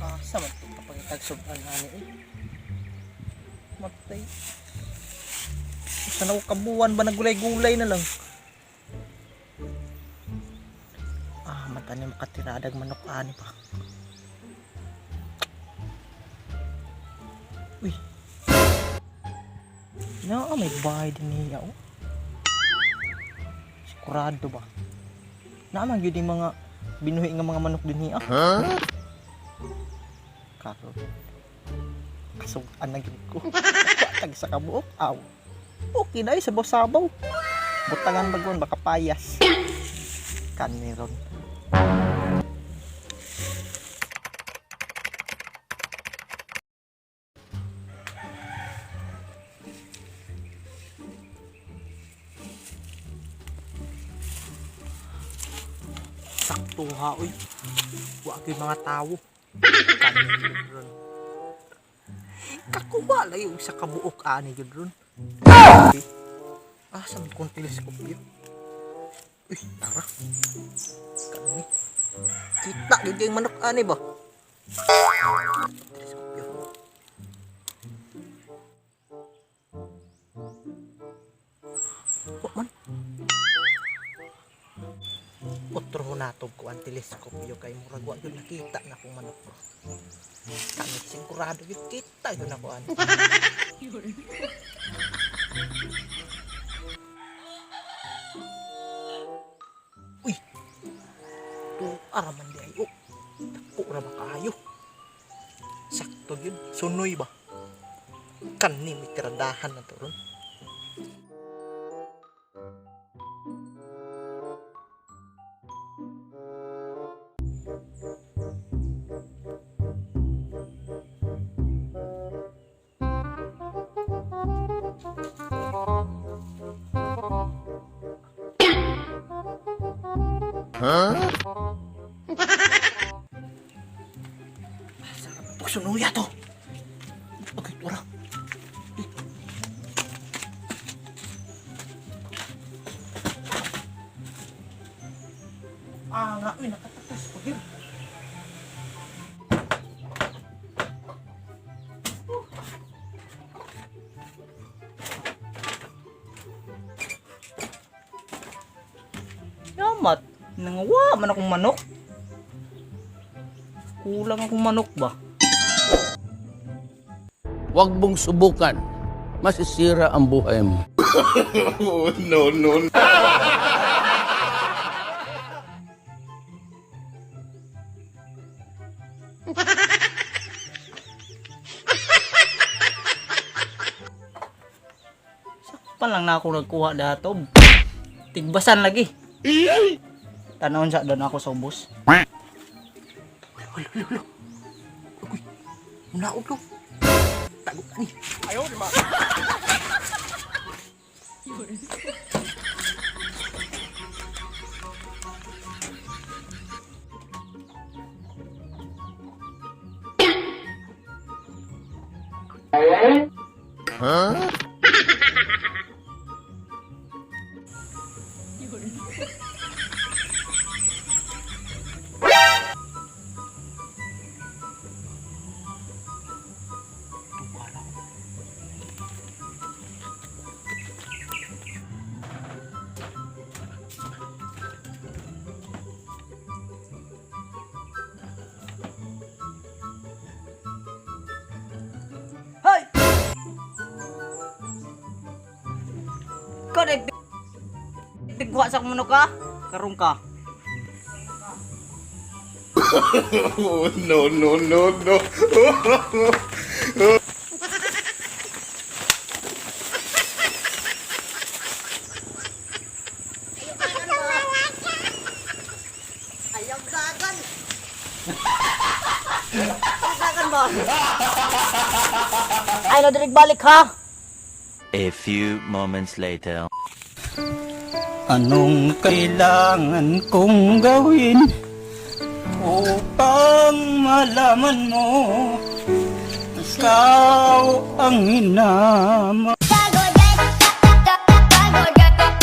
Asa man to kapag tagsuban ani eh. Matay. Usa na ko kabuan ba, nagulay-gulay na lang. Ah, mata ni makatiradag manok ani pa. Uy. Na, may bahay din niya oh. Sigurado ba? Naa man gyud yung mga binuhi nga mga manok din niya. Huh? Karon. Kasugan na gyud ko. Tag sa kabuok aw. Okay na sabaw-sabaw. Butangan bagon baka payas. Kaniron. Sakto ha, uy. Wa gyud mga tawo. Kaniron. Kakuha lang yung sa kabuok ani gyud ron. Ah, sa kong teleskopyo. Uy, tara. Kani. Kita gyud yung manok ani ba? Teleskopyo. Wa man. Otro nato ko ang teleskopyo kay murag wa gyud nakita na akong manok ba. Kami sigurado gyud kita gyud ako ani. Uy! Tuara man di ay. Oh, dako ra ba kaayo? Sakto yun. Sunoy ba? Kani may tiradahan na to ron. Sarap po sunuya to. Okay, tura. Ah, nga, uy, nakatapos ko yun. Yamat, nangawa man akong manok. Kulang akong manok ba? Huwag mong subukan. Masisira ang buhay mo. No, no. Sakpan lang na ako nagkuha dato. Tigbasan lagi. Tanawon sa doon ako sa ubos. Uy, naog ko. Tago ka ni. Ayaw, di ba? Hoy! Ikaw na tigwa sa manok ka? Karong ka. Oh, no, no, no, no. Ayaw dagan! Dagan ba? Ay, nadirig balik ha! A few moments later. Anong kailangan kong gawin upang malaman mo ikaw ang hinama?